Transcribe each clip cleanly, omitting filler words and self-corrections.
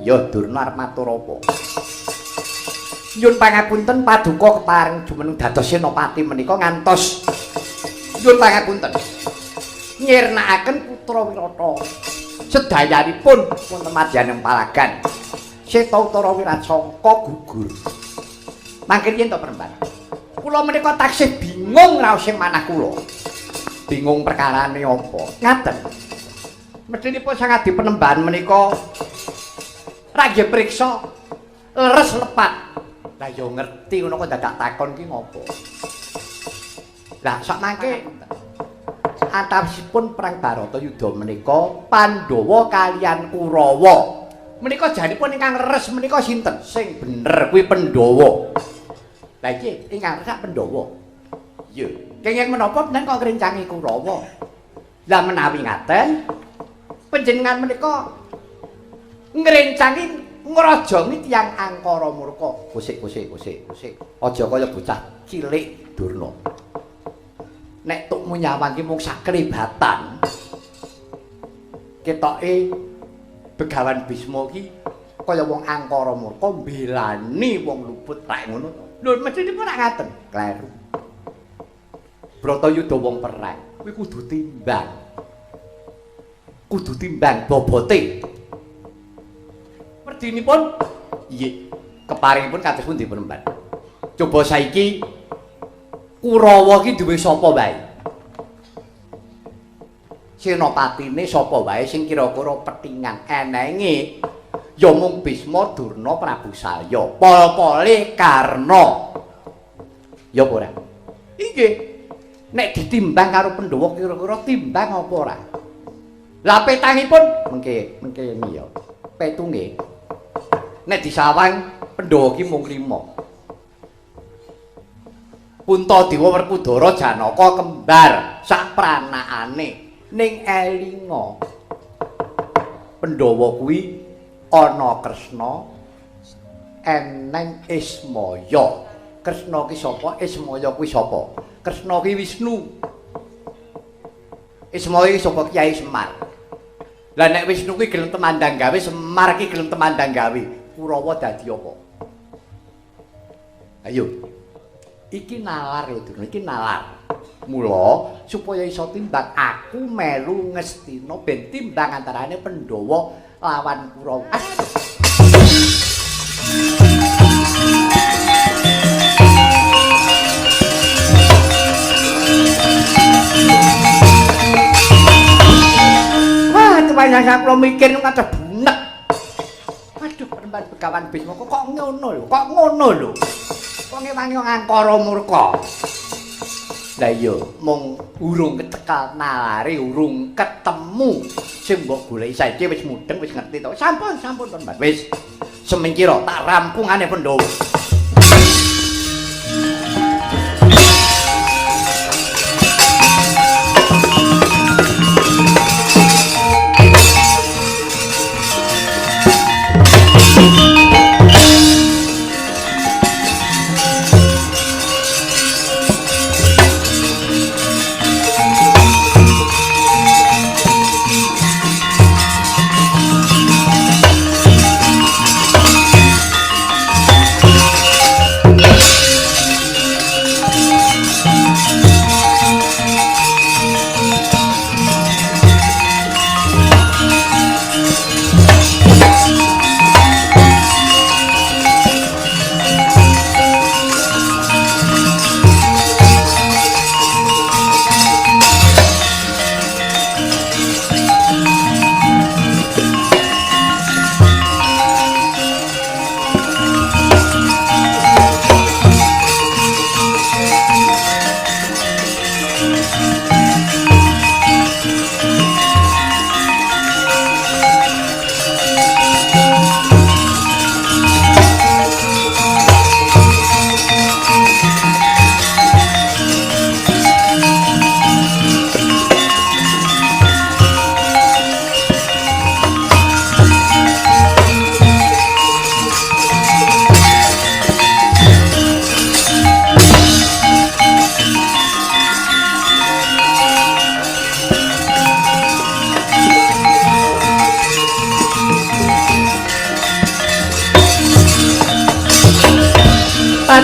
Ya Durna arep matur apa? Nyun pangapunten paduka kepareng jumeneng dados senopati menika ngantos nyun pangapunten nyirnakaken putra Wirata sedayanipun wonten madyaning palagan Seta Utara Wirasangka gugur. Mangke yen to Peremban. Kula menika taksih bingung raos sing manah kula. Bingung perkarane apa? Ngaten. Mestinipun sang adi penembahan menika ra nggih priksa leres lepat. Lah ya ngerti ngono kok dadak takon ki ngopo. Lah sak mangke antawisipun perang Baratayuda menika Pandhawa kalian Kurawa. Menika janipun ingkang leres menika sinten? Sing bener kuwi Pandhawa. Lah iki ingkang leres Pandhawa. Iya. Kenging menapa menawi kok ngrencangi Kurawa? Lah menawi ngaten panjenengan menika ngrencangi ngrajangi tiyang angkara murka. Kusik kusik kusik kusik. Aja kaya bocah cilik Durna. Nek tukmu nyawang ki mung saklebatan. Ketoke Begawan Bisma ki kaya wong angkara murka mbelani wong luput rak ngono to. Lho mestinipun rak ngaten. Kleru. Bratayuda wong perang kuwi kudu timbang. Kudu timbang bobote. Werdinipun nggih keparingipun kados pundi Penemban. Coba saiki Kurawa ki duwe sapa wae? Senopatine sapa wae sing kira-kira petingan enenge ya mung Bisma, Durna, Prabu Salya, pol-pole Karna. Ya apa ora? Inggih. Nek ditimbang karo Pandhawa kira-kira timbang apa ora? Lah petangipun mengke mengke ya. Petunge. Nek disawang Pandhawa ki mung 5. Puntadewa, Werkudara, Janaka kembar sak pranakane ning elinga. Pandhawa kuwi ana Kresna eneng Ismaya. Kresna ki sapa? Ismaya kuwi sapa? Kresna ki Wisnu. Ismaya ki sapa? Kyai Semar. Lah nek Wisnu kuwi gelem temandang gawe, Semar ki gelem temandang gawe. Kurawa dadi apa? Ayo. Iki nalar lho, Durna, iki nalar. Mula supaya iso timbang aku melu ngestina ben timbang antarane Pandhawa lawan Kurawa. Wah, tepanjang kula mikir kados bunek. Aduh, Penemban Begawan Bisma kok ngono lho, kok ngono lho. Kok ngewangi angkara murka. Lah iya, mung urung kecekal nalare, urung ketemu sing mbok goleki saiki wis mudeng, wis ngerti to. Sampun, sampun, Penemban. Wis semingkira tak rampungane Pandhawa.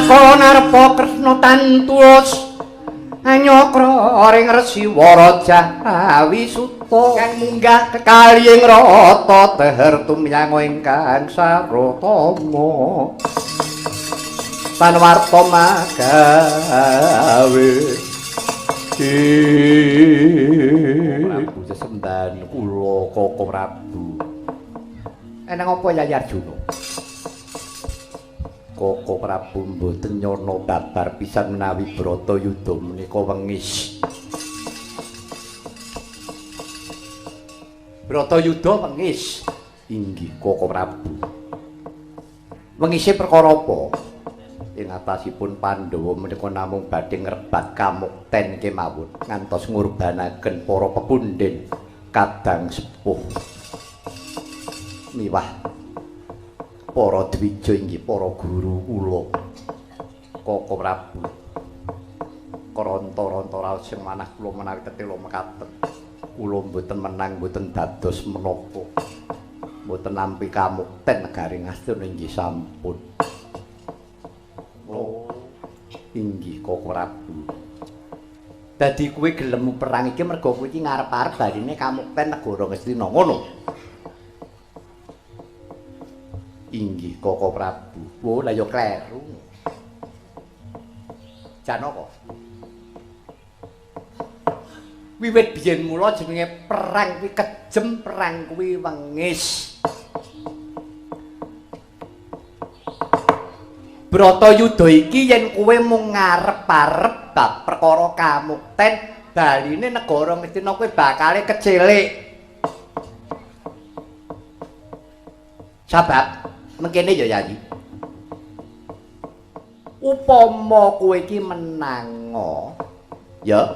Tatkala narepa Kresna tantulus anyakra ring Resi Waraja Wisuta kang munggah kekali ing rata teher tumyang ingkang sarotama tan warta magawe. Prabu sesembahan kula Koko Prabu. Eneng apa Yayi Arjuna? Koko Prabu mboten nyana babar pisan menawi Bratayuda menika wengis. Bratayuda wengis. Inggih Koko Prabu. Wengise perkara apa? Ing atasipun Pandhawa menika namung badhe ngrebat kamukten kemawon ngantos ngurbanaken para pepundhen kadang sepuh. Miwah para dwija inggih para guru kula Koko Prabu. Kranta-ranta raos sing manah kula menawi tetela mekaten. Kula mboten menang mboten dados menapa. Mboten nampi kamukten negari Ngastina inggih sampun. Oh, inggih Koko Prabu. Dadi kowe gelem perang iki mergo kowe iki ngarep-arep barine kamukten negara Ngastina ngono. Inggih Koko Prabu. Oh, lah ya kleru. Janaka. Wiwit biyen mula jenenge perang kuwi kejem, perang kuwi wengis. Bratayuda iki yen kowe mung ngarep-arep bab perkara kamukten, baline negara Ngastina kowe bakale kecilik. Sabab mengkene ya Yayi. Upama kowe iki menango, ya.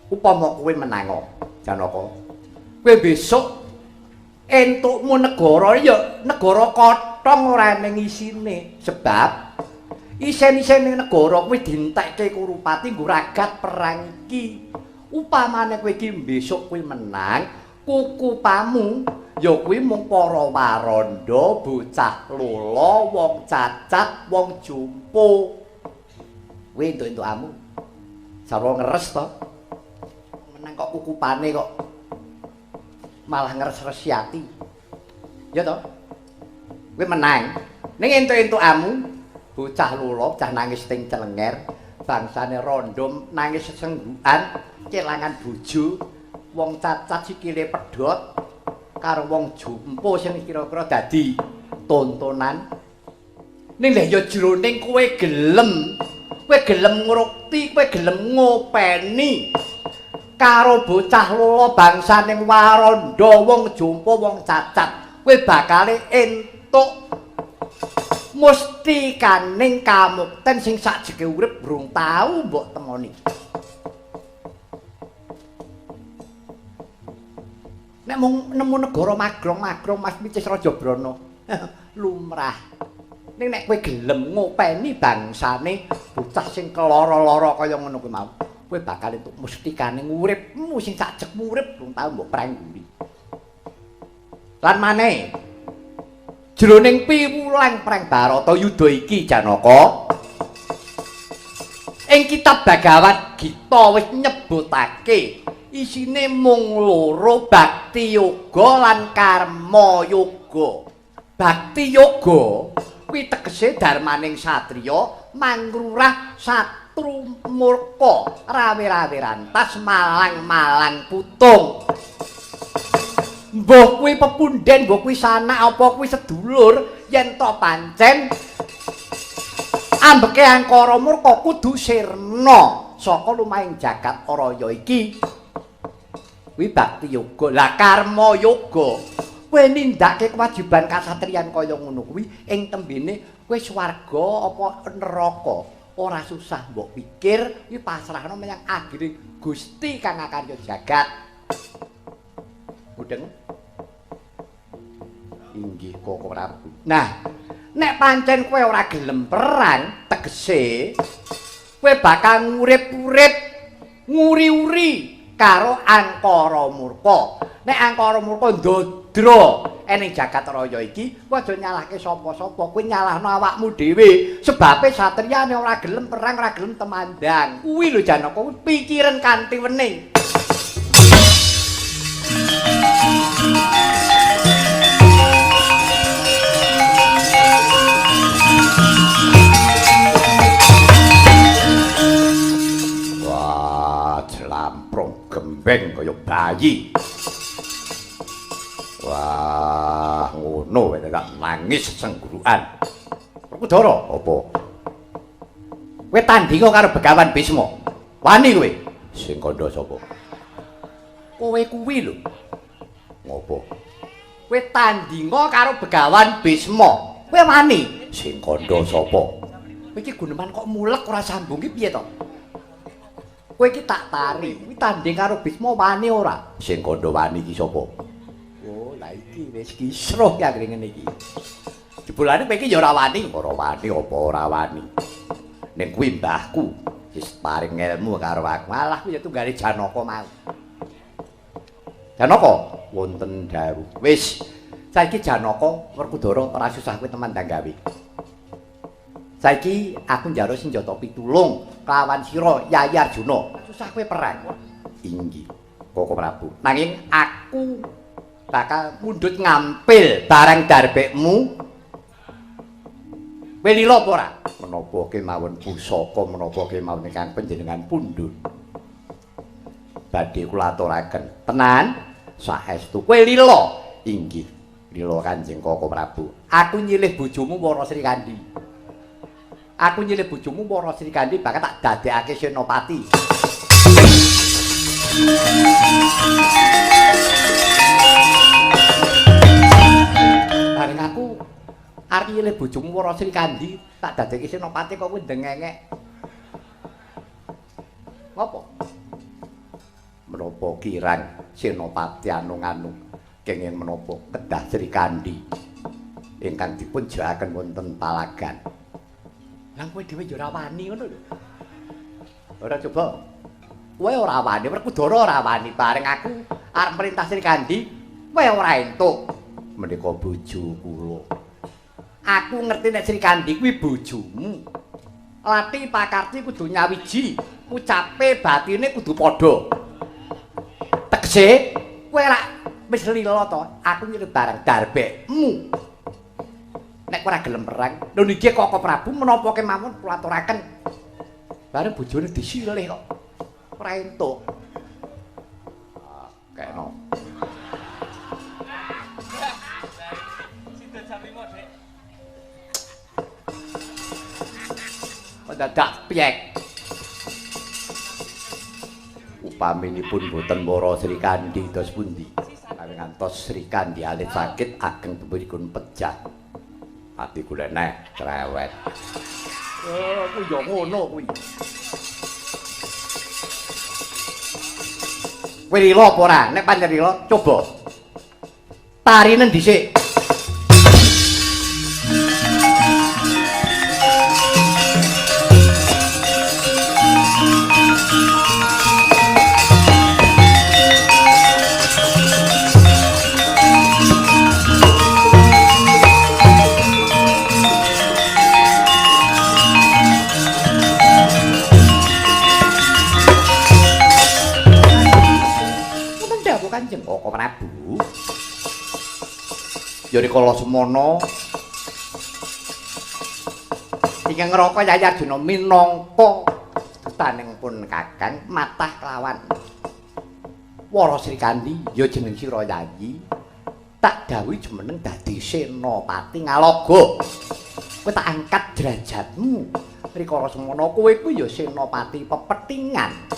Upama kowe menango, Janaka. Kowe besok entukmu negara ya negara kotong ora ning isine, sebab isen-isene negara kuwi dientekke Kurupati nggo ragat perang iki. Upamane kowe iki besok kowe menang, kukupamu ya kuwi mung para waranda, bocah lola, wong cacat, wong jumpo. Kuwi entuk-entukamu. Sarwa ngeres to. Menang kok kukupane kok malah ngeres-resi ati. Ya to? Kowe menang. Ning entuk-entukamu bocah lola, bocah nangis ting celenger, bangsane rondo nangis sesenggukan, kelangan bojo, wong cacat sikile pedhot karo wong jumpo sing kira-kira dadi tontonan. Ning lha ya jroning kowe gelem, kowe gelem ngrukti, kowe gelem ngopeni karo bocah lola bangsane waranda, wong jumpo, wong cacat, kowe bakale entuk mustikaning kamukten sing sakjeke urip durung tau mbok temoni. Nek mung nemu negara magrong-magrong Mas Micis Raja Brana, lumrah. Ning nek kowe gelem ngopeni bangsane bocah sing keloro-loro kaya ngono kuwi mau, kowe bakal entuk mustikane uripmu sing sakjekmu urip durung tau mbok prangguli. Lan maneh jroning piwulang perang Bharatayuda iki Janaka, ing kitab Bhagavad Gita wis nyebutake isine mung loro, bakti yoga lan karma yoga. Bakti yoga kuwi tegese darmaning satriya mangrurah satru murka, rawe-rawe rantas, malang-malang putung. Mbah kuwi pepundhen, mbah kuwi sanak, apa kuwi sedulur, yen to pancen ambeke angkara murka kudu sirna saka lumahing jagat raya iki. Kuwi bakti yoga. Lah karma yoga, kowe nindakake kewajiban kasatriyan kaya ngono kuwi ing tembene kowe swarga apa neraka ora susah mbok pikir, kuwi pasrahno menyang akhire Gusti kang akarya jagat. Mudeng? Inggih Koko Prabu. Nah, nek pancen kowe ora gelem perang, tegese kowe bakal ngurip-urip, nguri-uri karo angkara murka. Nek angkara murka ndodra Ning jagat raya iki kowe aja nyalahke sapa-sapa, kowe nyalahno awakmu dhewe. Sebabe satriyane ora gelem perang, ora gelem temandang. Kuwi lho Janaka, kuwi pikiran kanthi wening. Wah, jlamprong gembeng kaya bayi. Wah, ngono wae tak nangis senggurukan. Werkudara, apa? Kowe tandinga karo Begawan Bisma. Wani kowe? Sing kandha sapa? Kowe kuwi lho. Ngopo? Kowe tandinga karo Begawan Bisma. Kowe wani? Sing kandha sapa? Kowe iki guneman kok mulek ora sambung iki piye to? Kowe iki tak tari, kuwi tanding karo Bisma wani ora? Sing kandha wani iki sapa? Oh, lah iki wis kisruh ya ngene iki. Jebulane kowe iki ya ora wani. Ora wani apa ora wani? Ning kuwi mbahku wis paring ilmu karo aku. Malah kuwi ya tunggale Janaka mau. Janaka wonten dawuh. Wis, saiki Janaka Werkudara ora susah kowe temandang gawe. Saiki aku njaluk senjata pitulung kelawan sira Yayi Arjuna. Susah kowe perang. Inggih, Koko Prabu. Nanging aku bakal mundhut ngampil barang darbekmu. Kowe lila apa ora? Menapa kemawon pusaka menapa kemawon ingkang panjenengan pundhut. Badhe kula aturaken. Tenan saestu kowe lila. Inggih, lila Kanjeng Koko Prabu. Aku nyilih bojomu Wara Srikandhi. Aku nyilih bojomu Wara Srikandhi bakal tak dadekake senopati. Bareng aku arep nyilih bojomu Wara Srikandhi tak dadekke senopati kok kowe ndengengek. Ngopo? Menapa kirang senopati anu-anu kenging menapa kedah Srikandhi ingkang dipun jaaken wonten palagan. Lah kowe dhewe ya ora wani ngono lho. Ora coba. Kowe ora wani, Werkudara ora wani bareng aku arep merintah Srikandhi, kowe ora entuk. Menika bojo kula. Aku ngerti nek Srikandhi kuwi bojomu. Lati pakarti kudu nyawiji, ucape batine kudu padha. Tegese kowe rak wis lila to, aku nyilih barang darbekmu. Nek ora gelem perang, lho niki Koko Prabu menapa kemawon kula aturaken. Bareng bojone disilih kok. Ora entuk. Ah, kekno. Sida jam 5, Dik. Kok dadak piek. Upaminipun boten Wara Srikandhi dos pundi? Kawing ngantos Srikandhi alit sakit ageng tumpuripun pejah. Ati kula neh cerewet. Oh, kuwi ya ngono kuwi. Kowe lila apa ora? Nek pancen lila, coba. Tarinen dhisik. Kanjeng Koko Prabu. Ya rikala semono ingkang ngraka Yayi Arjuna minangka dutaning pun Kakang matah kelawan Wara Srikandhi ya jeneng sira Yayi tak dawuhi jumeneng dadi senopati Ngalaga. Kowe tak angkat derajatmu. Rikala semono kowe kuwi ya senopati pepetingan.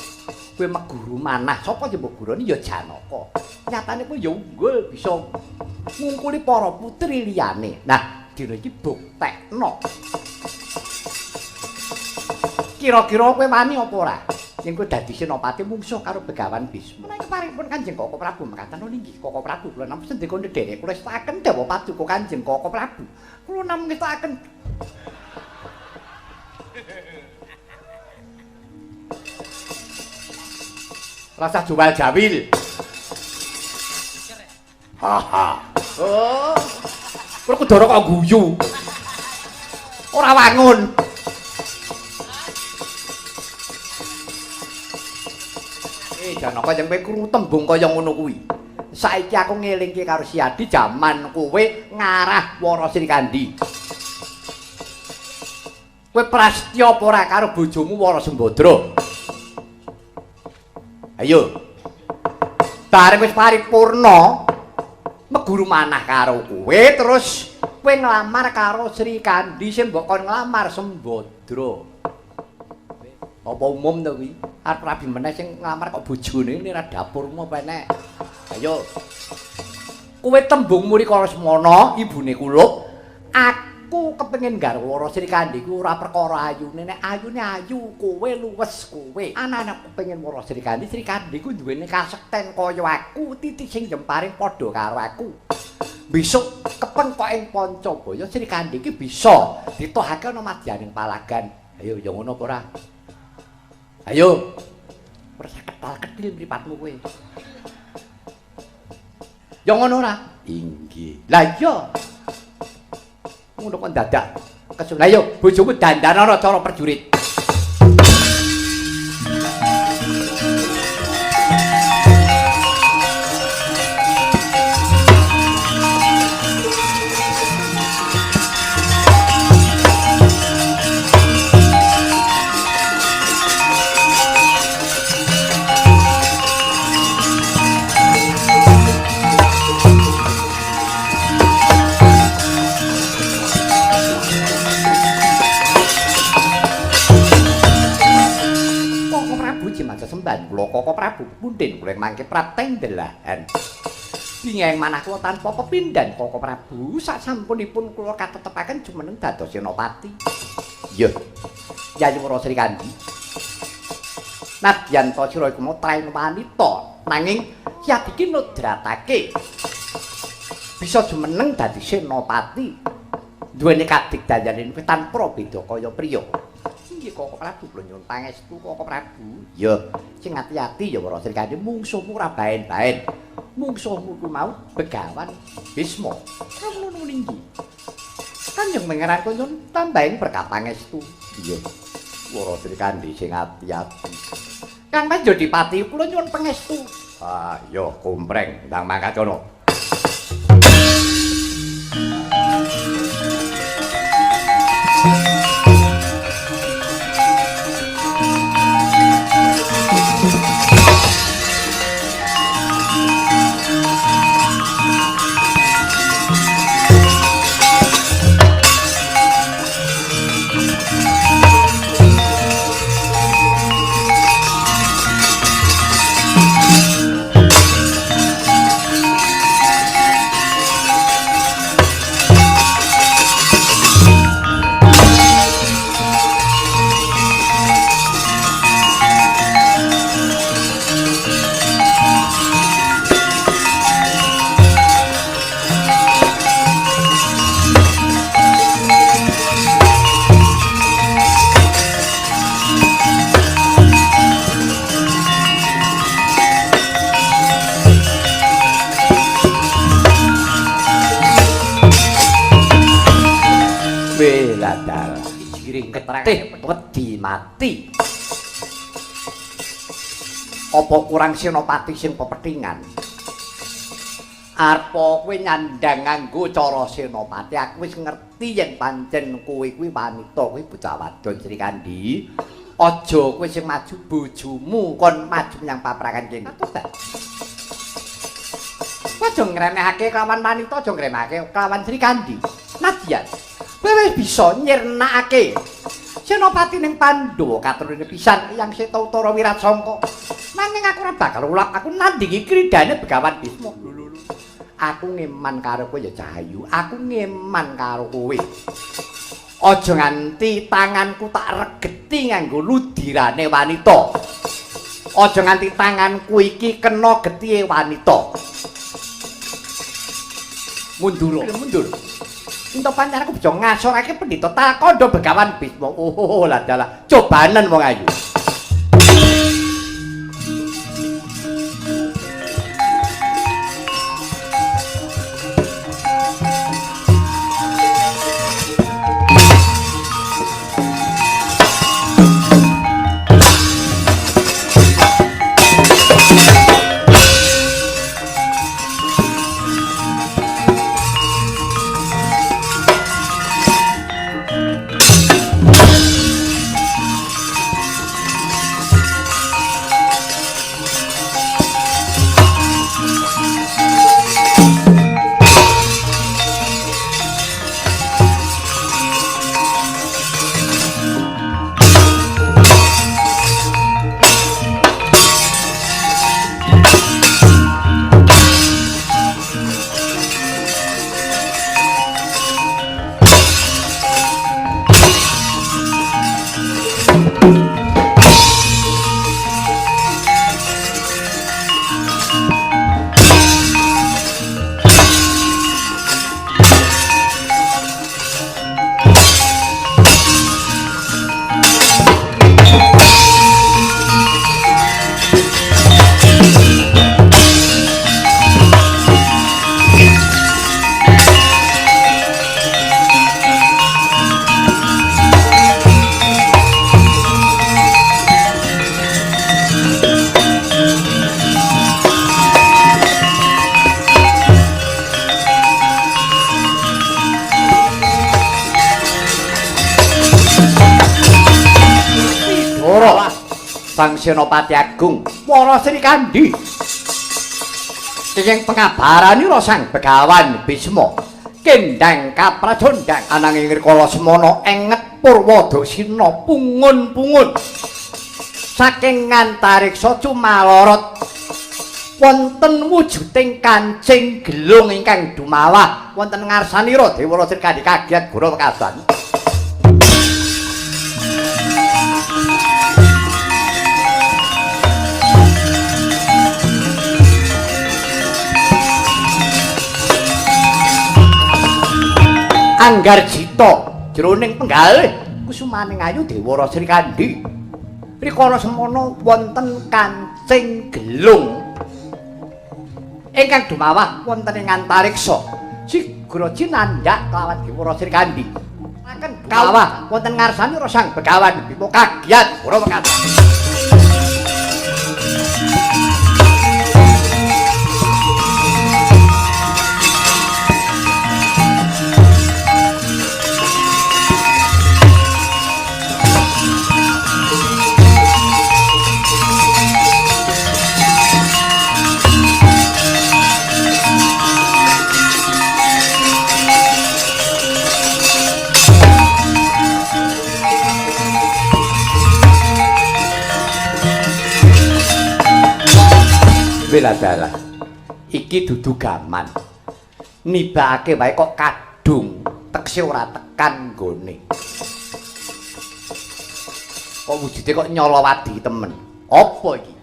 Kowe meguru manah sapa sing mbok guroni ya Janaka. Nyatane kowe ya unggul bisa ngungkuli para putri liyane. Nah, dina iki buktekno. Kira-kira kowe wani apa ora? Yen kowe dadi senopati mungsuh karo Begawan Bisma. Menawi keparingipun Kanjeng Koko Prabu mekaten inggih Koko Prabu kula namung sendika ndherek kula estakaken dawuh paduka Kanjeng Koko Prabu. Kula namung ngestakaken rasa jual jawil. Haha. Oh. Werkudara kok guyu. Ora wangun. Janaka yen kowe krungu tembung kaya ngono kuwi. Saiki aku ngelingke karo Siadi jaman kowe ngarah Wara Srikandhi. Kowe prastya apa ora karo bojomu Wara Sembadra? Ayo. Bareng wis paripurna meguru manah karo kowe terus kowe nglamar karo Srikandhi sing mbok kon nglamar Sembadra. Apa umum to kuwi? Arep rabi meneh sing nglamar kok bojone ini ora dapurmu apa enek. Ayo. Kowe tembung muri karo semono ibune kulup. Aku kepengin garwa Wara Srikandhi ku ora perkara ayune, nek ayune ayu kowe luwes kowe. Anak-anak kepengin Wara Srikandhi, Srikandhi ku duwene kasekten kaya aku, titik sing jemparing padha karo aku. Besok kepeng kok ing Pancabaya Srikandhi ki bisa ditohake ana madyaning palagan. Ayo ya ngono apa ora? Ayo. Ora ketal-ketil mripatmu kowe. Ya ngono ora? Inggih. Lah iya. Ngono kok dadak kesun. Lah iya, bojomu dandanana cara prajurit. Kula Koko Prabu pepundhen kula mangke prateng delahan. Bingeng manah kula tanpa pepindhan Koko Prabu sasampunipun kula katetepaken jumeneng dados senopati. Iya. Yayi Wara Srikandhi. Nadyan ta sira iku traing wanita, nanging Yadi iki nudratake bisa jumeneng dadi senopati. Duweni kadigdayanan tanpa beda kaya priya. Inggih Koko Prabu kula nyuwun pangestu Koko Prabu. Ya, sing ati-ati ya Wara Srikandhi, mungsuhmu ora baen-baen. Mungsuhmu ku mau Begawan Bisma. Kawula nuwun inggih. Kanjeng Pangeran kula nyuwun tambahing berkah pangestu. Iya. Wara Srikandhi sing ati-ati. Kang Mas Jodipati kula nyuwun pangestu. Ah, ya kompreng ndang mangkat kono. Getih wedi mati. Apa kurang senopati sing pepethingan? Arpa kowe nyandang nganggo cara senopati, aku wis ngerti yen pancen kowe kuwi wanita, kowe bocah wadon Srikandhi. Aja kowe sing maju, bojomu kon maju menyang paprakan kene. Aja ngremehake kelawan wanita, aja ngremehake kelawan Srikandhi. Nadyan, kowe wis bisa nyirnakake senopati ning Pandhawa katurune pisan Eyang Seta Utara Wirasangka. Nanging aku ora bakal ulap, aku nandingi kridane Begawan Bisma. Aku ngeman karo kowe ya Cahayu, aku ngeman karo kowe. Aja nganti tanganku tak regeti nganggo ludirane wanita. Aja nganti tanganku iki kena getihe wanita. Mundur, mundur. Entuk pancen aku bisa ngasorake pendhita Talkandha Begawan Bisma. Oh, lah dalah, cobanen wong ayu. Sang Senopati Agung Wara Srikandhi. Kenging pengabaranira Sang Begawan Bisma kendang kapracondang ananging rikala semana enget Purwadaksina pungun-pungun saking ngantariksa cumalorot wonten wujuding kancing gelung ingkang dumawah wonten ngarsanira Dewa Srikandhi kaget gora wekasan. Anggarjita jroning penggalih kusumaning ayu Dewara Srikandhi rikala semana wonten kancing gelung ingkang dumawah wonten ing antariksa sigra cinandhak kelawan Dewara Srikandhi akan dumawah wonten ngarsanira Sang Begawan Bima kagiat ora wekasan. Weladalah iki dudu gaman nibake wae kok kadung tekse ora tekan nggone kok wujude kok nyolowadi temen apa iki.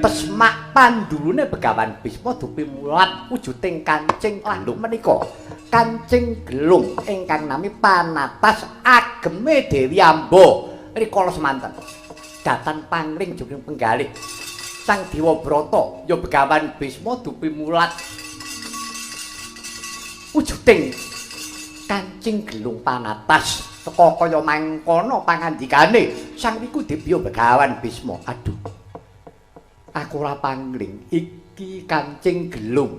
Tesmak pandulune Begawan Bisma dupimulat wujuding kancing gelung menika. Kancing gelung ingkang nami Panatas ageme Dewi Amba rikala semanten. Datan pangling jroning penggalih Sang Dewa Brata ya Begawan Bisma dupimulat wujuding kancing gelung Panatas teka kaya mangkono pangandikane Sang Wiku Dibya Begawan Bisma. Aduh, aku ora pangling iki kancing gelung.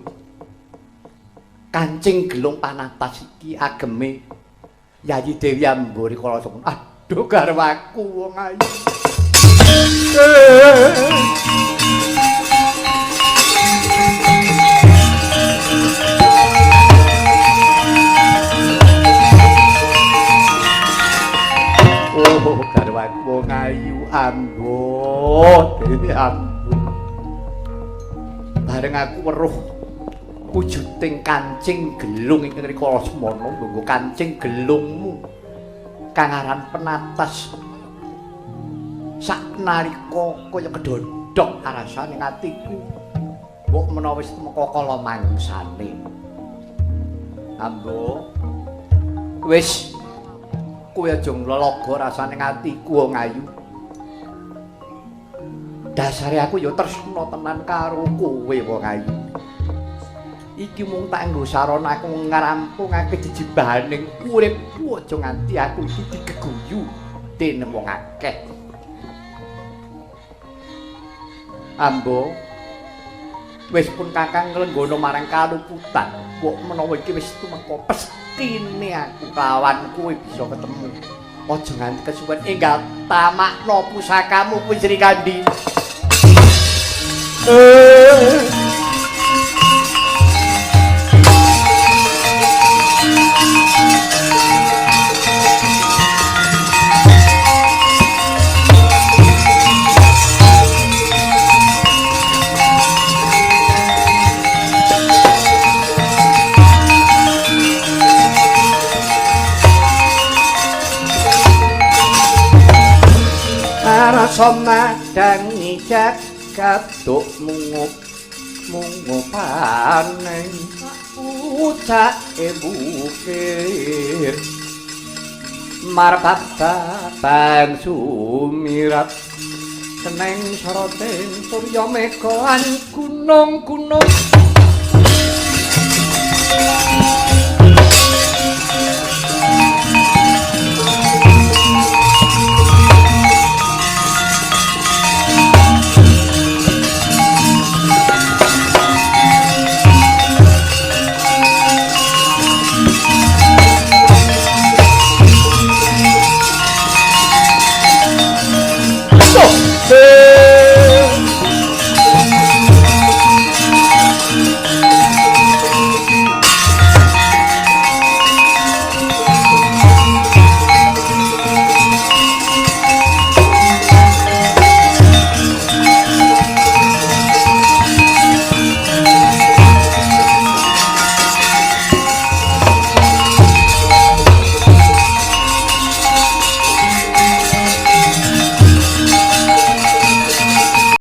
Kancing gelung Panatas iki ageme Yayi Dewi Amba rikala semono. Aduh garwaku wong ayu. Oh garwaku wong ayu Amba Dewi Amba. Bareng aku weruh wujuding kancing gelung ingkang rikala semana nganggo kancing gelungmu kang aran Penatas saknalika kaya kedhodhok arasane atiku mbok menawa wis tumeka kala mangsane. Ambo wis kowe aja nglelaga rasane atiku wong ayu. Dasare aku ya tresna tenan karo kowe wong ayu. Iki mung tak nggo sarana aku ngrampungake jejibahaning uripku aja nganti aku iki digeguyu dening wong akeh. Ambo wis pun kakang nglenggono marang kaluputan. Mbok menawa iki wis tumeka pestine aku kawan kowe bisa ketemu. Aja nganti kesuwen enggal tamakna pusakamu kuwi Srikandhi. Rasa madangi jagat duk mungup mungupane ucake bukir marbabang sumirat seneng soroting surya mega lan gunung-gunung.